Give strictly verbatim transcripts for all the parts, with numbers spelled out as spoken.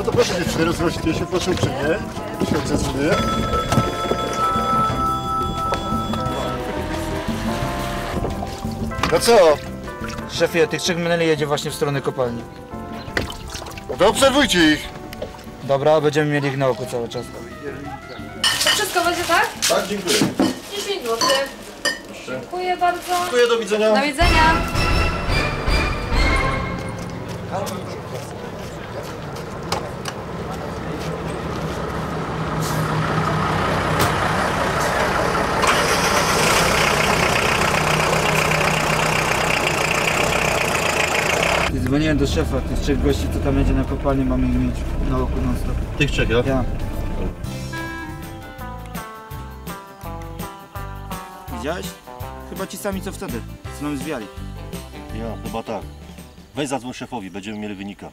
To proszę dziewczyny, rozgośćcie się, proszę uprzejmie. Siądźcie sobie. No co? Szefie, tych trzech meneli jedzie właśnie w stronę kopalni. No to obserwujcie ich. Dobra, będziemy mieli ich na oku cały czas. To wszystko będzie, tak? Tak, dziękuję. Dziesięć złotych. Dziękuję bardzo. Dziękuję, do widzenia. Do widzenia. Dzwoniłem do szefa, tych trzech gości, co tam jedzie na kopalnię, mamy ich mieć na oku non stop. Tych trzech, ja? Ja. Widziałeś? Chyba ci sami co wtedy, co nam zwiali. Ja, chyba tak. Weź zadzwoń szefowi, będziemy mieli wynika.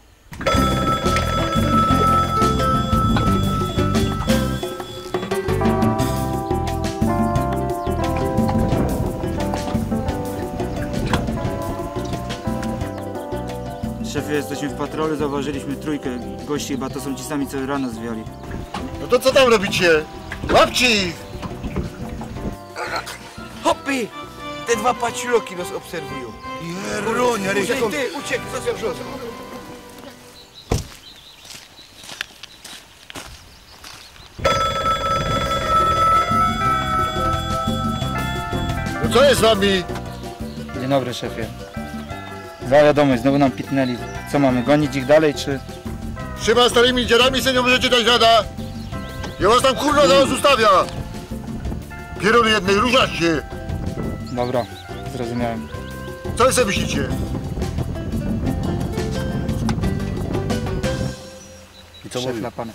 Szefie, jesteśmy w patrolu, zauważyliśmy trójkę gości, chyba to są ci sami, co rano zwiali. No to co tam robicie? Łapcie ich! Hopy! Te dwa paciloki nas obserwują. Broń, ale ty, ty, uciekł, co się wrzuca? No co jest z wami? Dzień dobry, szefie. Za wiadomość, znowu nam pitnęli. Co mamy, gonić ich dalej, czy? Trzema starymi dziadami se nie możecie dać rada? Ja was tam, kurwa, zaraz ustawiam! Pierony jednej, ruszać się! Dobra, zrozumiałem. Co wy sobie myślicie? I co Trzech mówił? Na pana.